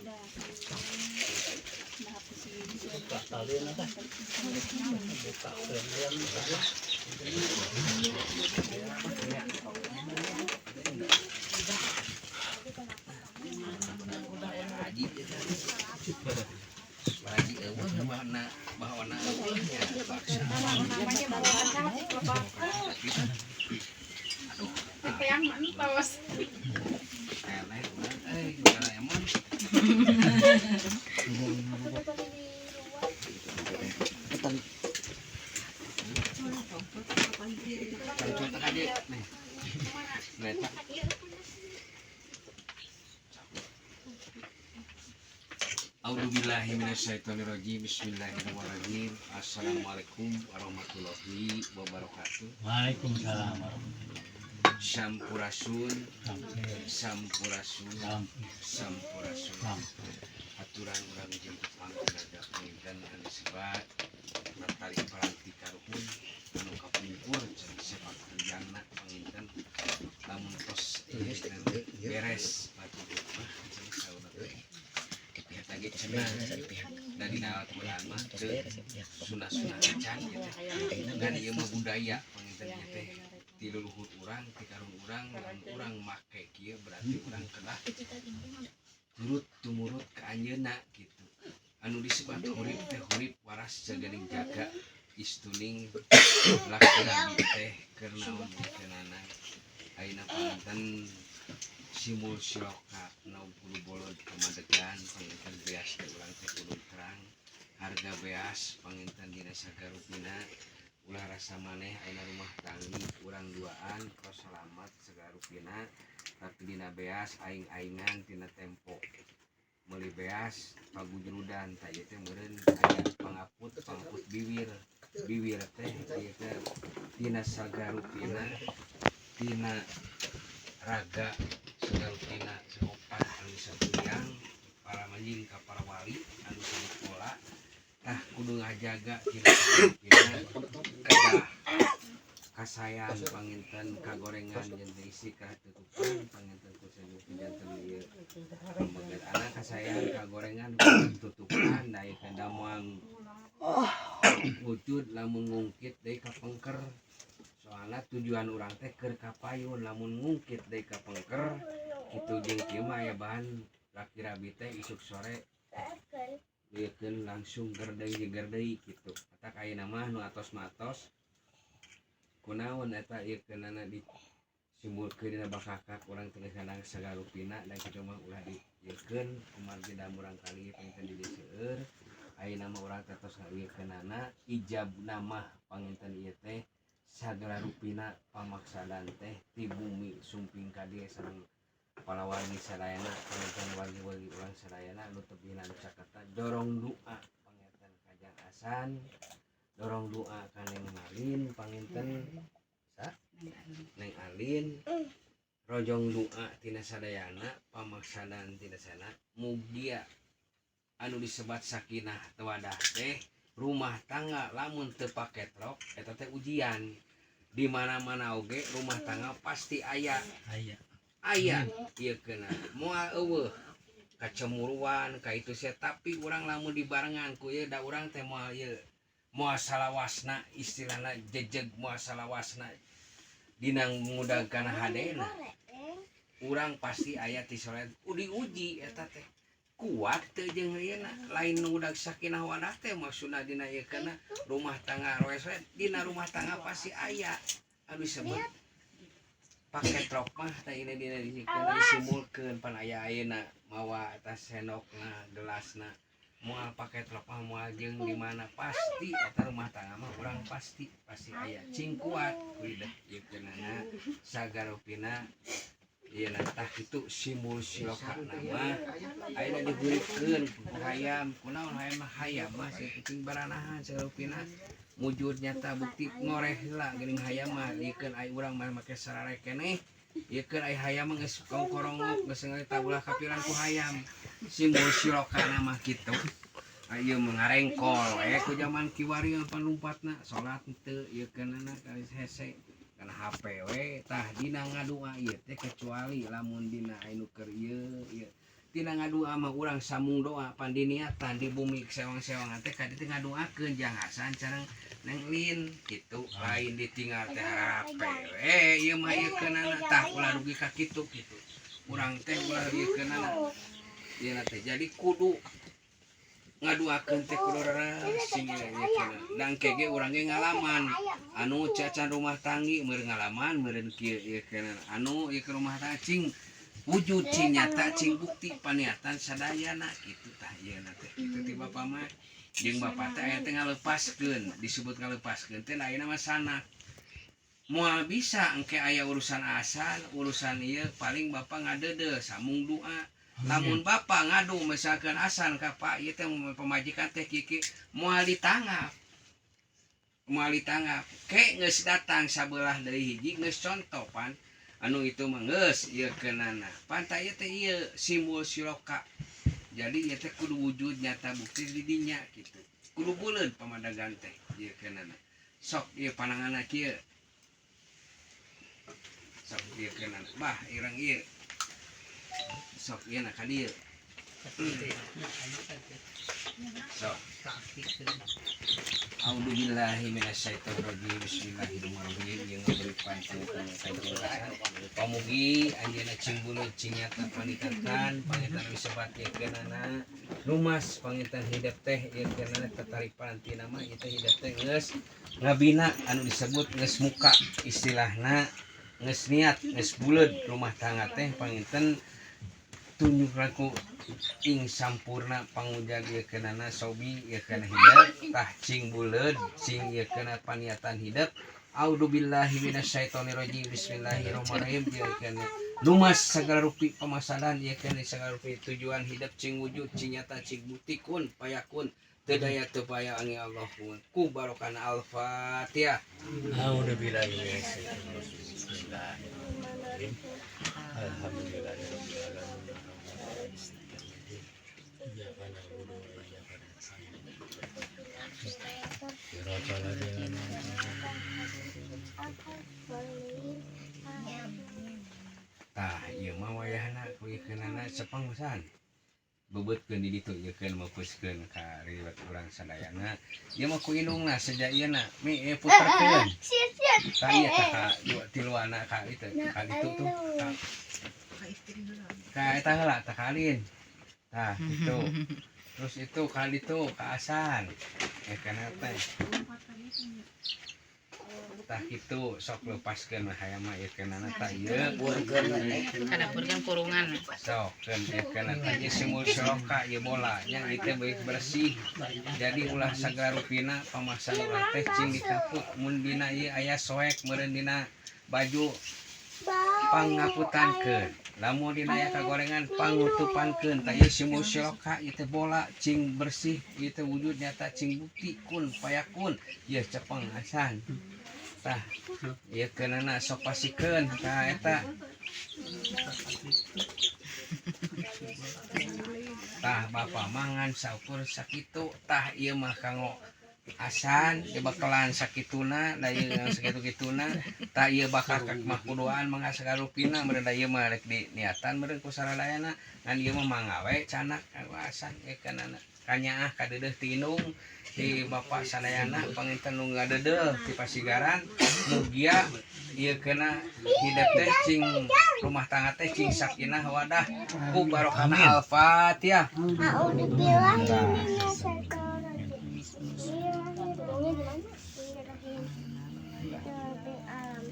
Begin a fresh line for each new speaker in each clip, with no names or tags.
Buka tali na ta. Buka yang.
Haji Haji eueuh bahana bahwana eueuh nya paksa. Aduh,
Yang mantos.
eleh urang euy Doraemon. Contoh aja nih. Nah, A'udzubillahi minasyaitonirrajim. Bismillahirrahmanirrahim. Assalamualaikum warahmatullahi wabarakatuh.
Waalaikumsalam.
Sampurasun, sampurasun, sampurasun. Aturan urang jeung tepang tenaga panginten anu sebat natali paranti karuhun anu kapungkur cenah sepak terjangna panginten lamun tos beres batu mah cenah saurna teh eta ge cenah da dina Al-Qur'an mah teu sunah-sunah acan ieu teh ngan ieu mah budaya panginten ieu teh ti leluhur urang ti karuhun urang lamun urang make kieu berarti urang kedah turut tumurut ke anjeunna gitu anu disebut hurip teh hurip waras jaganing jaga istuning laki rabi teh keur naon kenana ayeuna panginten simul siloka naung kudu bolod kamadegan panginten beas teh urang teh kudu terang harga beas panginten dina sagarupina ulah rasa maneh ayeuna rumah tanggi urang duaan tos salamet sagarupina tapi dina beas aing-aingan tina tempo meuli beas pagujrudan tah ieu teh meureun aya pangaput pangaput biwir biwir teh ieu teh tina sagarupina tina raga sagarupina saopat anu satuyang para manjing ka para wali anu sakola tah kudu ngajaga tina sagarupina kedah kasayan panginten kagorengan jeung isi katutupan panginten ku sajupi janten ieu pamegat anak kasayan kagorengan tutupan da ieu teh damoang wujud lamun ngungkit deui ka pengker soalna tujuan urang teh keur kapayun lamun ngungkit deui ka pengker kitu jeung kieu mah aya bahan laki rabi teh isuk sore ieukeun langsung gerdei jeung gerdei kitu matak ayeuna mah nu atos mah atos kunaon eta ieu keunana disimbulkeun dina bakakak urang teh kadang sagarupina dan kitu mah ulah diieukeun kumargi da murang kali panginten di dieu seueur ayeuna mah urang teh tos ngaieukeunana ijabna mah panginten ieu teh sagala rupina pamaksadan teh ti bumi sumping ka dieu sareng palawargi sadayana panginten wargi-wargi urang sadayana nu tebihna nu caketa dorong doa panginten kajang asan dorong doa ka Neng Malin panginten sa Neng Alin rojong doa tina sadayana pamaksadan tina sana mugia anu disebat sakinah tawadah teh rumah tangga lamun teu paketrok eta teh ujian di mana-mana oge rumah tangga pasti aya
Aya.
Aya ieu keuna moal eueuh kacemuruan ka itu sia tapi urang lamun dibarengan ku ieu da urang teh moal ieu moal salawasna istilahna jejeg moal salawasna dina ngudag kana hadena urang pasti aya ti solet diuji eta teh kuat teu jeung ieuna lain ngudag sakinah wadah teh maksudna dina ieu kana rumah tangga roes we dina rumah tangga pasti aya anu disebut paketrok mah teh ini dina disimbulkeun pan aya ayeuna mawa tas sendokna gelasna moal paketrok mah moal jeung di mana pasti eta rumah tangga mah urang pasti pasti aya cing kuat kuy dah ieu keunana sagarupina ieu tah kitu simbol siloka nama ayeuna dihuripkeun ku hayam kunaon hayam mah hayam mah sing penting baranahan sagarupina mujur nyata bukti ngoreh heula geuning hayam mah ieukeun ai urang mah make sarare keneh ieukeun ai hayam mah geus kongkorongok geus ngarita ulah kapiran ku hayam simbol silokana mah kitu ieu mah ngarengkol we ku jaman kiwari pan lumpatna salat teu ieukeunana kali hese kana HP we tah dina ngadua ieu teh kecuali lamun dina anu keur ieu ieu Tina ngadua mah urang sambung doa pan diniatan di bumi sewang-sewangan teh ka ditu ngadoakeun jang Hasan sareng Neng Lin kitu, lain ditinggal teh harape we ieu mah ieu keunana. Tah, ulah dugi ka kitu kitu urang teh, ulah ieu keunana ieu teh. Jadi kudu ngaduakeun teh kudu sing ieu keuna dan kege urang ge ngalaman anu cacan rumah tanggi meureun ngalaman meureun kieu ieu keuna anu ieu ke rumah tangga cing wujud, cing nyata, cing bukti paniatan sadayana kitu. Tah, ieu teh kitu ti bapa mah. Jeung bapak teh aya teh ngalepaskeun, disebut ngalepaskeun teh ayeuna mah sanak moal bisa engke aya urusan asal urusan ieu, paling bapak ngadede sambung doa. Lamun bapak ngadu misalkan asan ka pak ieu teh pamajikan teh kieu moal ditanggap, moal ditanggap. Ke geus datang sabelah deui hiji geus contoh pan anu itu mah geus ieu keunana pan. Tah, ieu teh ieu simbol siloka. Jadi ieu teh kudu wujud nyata bukti di dinya kitu, kudu buleud pamadagan teh ieu keunana. Sok ieu pananganna kieu, sok ieu keunana bah ireng ieu, sok ieu na ka dieu, sok. A'udzubillahi minasyaitonirrajim. Bismillahirrahmanirrahim. Jeung ngaberi pancangan kajelasan. Pamugi anjeunna cing buleud, cing nyata panikatan panginten disebat ieu keunana lumas panginten hidep teh ieu keunana tatarik parantina mah ieu teh hidep teh geus ngabina anu disebut geus muka istilahna geus niat geus buleud rumah tangga teh. Panginten tunjuk ku ing sampurna pangujag ieu keunana sobi ieu kana hidep. Tah, cing buleud, cing ieu kana paniatan hidep. A'udzubillahi minasyaitonirrajim. Bismillahirrahmanirrahim. Ieu kana lumas segala rupi pamasalan ieu kana segala rupi tujuan hidup cing wujud, cing nyata, cing bukti kun payakun teu daya teu paya angi Allah ku barokana. Al-Fatihah.
A'udzubillahi minasyaitonir rajim. Bismillahirrahmanirrahim. Alhamdulillahirabbil alamin. Iyyaka na'budu wa iyyaka nasta'in. Siratal ladzina an'amta.
Tah, ieu mah wayahna ku ieu keunana cepeng pisan. Bebeutkeun di ditu ieu keun meupeuskeun ka riwet urang sadayana. Ieu mah ku indungna seja ieu na mi ieu puterkeun. Tah, ieu tah ka dua tiluana ka itu ka ditu tuh. Ka eta heula tah kalin. Tah, itu. Terus itu ka ditu ka asan. Eh kana teh. Tah kitu, sok lepaskeun mah hayang mah ieu keunana tah ieu.
Kada kan kurungan.
Sok kan ieu kana tah ieu simul siloka ieu bola nya ieu teh baik bersih. Jadi ulah sagala rupina pamasan urang teh cing dikaput. Mun dina ieu aya soek meureun dina baju, pangaputankeun. Lamun dina aya kagorengan, pangutupankeun. Tah, ieu simul siloka ieu teh bola cing bersih ieu teh wujud nyata cing bukti kun payakun ieu cepeng asan. Tah, ieu keunana sok pasikeun ka eta. Tah, bapak mangan saukur sakitu. Tah, ieu mah kanggo asan dibekelan sakituna da ieu sakitu-kituna. Tah, ieu bakal mah kuduaan mangga sagarupina meureun da ieu mah rek di niatan meureun ku saradayana ngan ieu mah mangga we canak kanggo asan ieu kanana kanyaah kadeudeuh ti indung ti bapak sadayana panginten nu ngadeudeuh ti pasigaran. Mugia ieu keuna hidep teh cing rumah tangga teh cing sakinah wadah ku barokana. Al-Fatihah.
A'udzubillahi minasyaitonirrajim. Bismillahirrahmanirrahim. Rabbil alamin.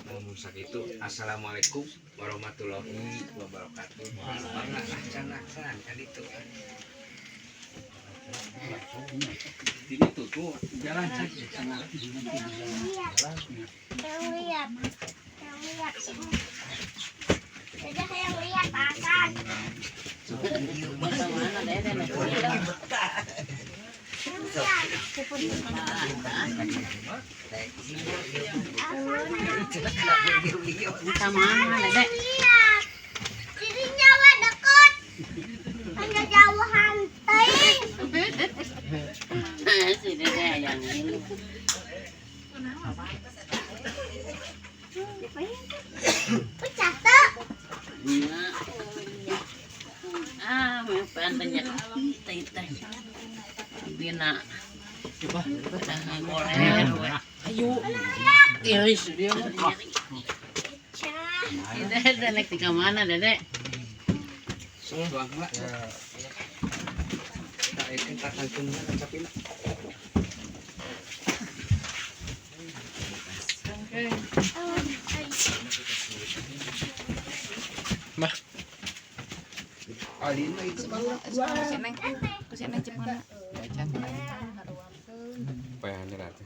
Namun sakitu, assalamualaikum warahmatullahi wabarakatuh. Mangga lah canak san ka ditu. Di ditu tuh jalan can.
Yang lihat. Yang lihat. Jadi yang lihat akan.
Mana deh deh.
Yang lihat.
Ka mana deh?
Lihat. Jadi nyawa dekat. Hanya jauhan teuing.
Si dede yang ini.
Pecah tuh.
Pantannya teh teh. Bina. Coba. Ayo. Iris dia. Dede naik di mana, Dede?
Tuang lah. Tak ikan tak kangkung na capina.
Mah.
Alina itu malah. Payahan ratu.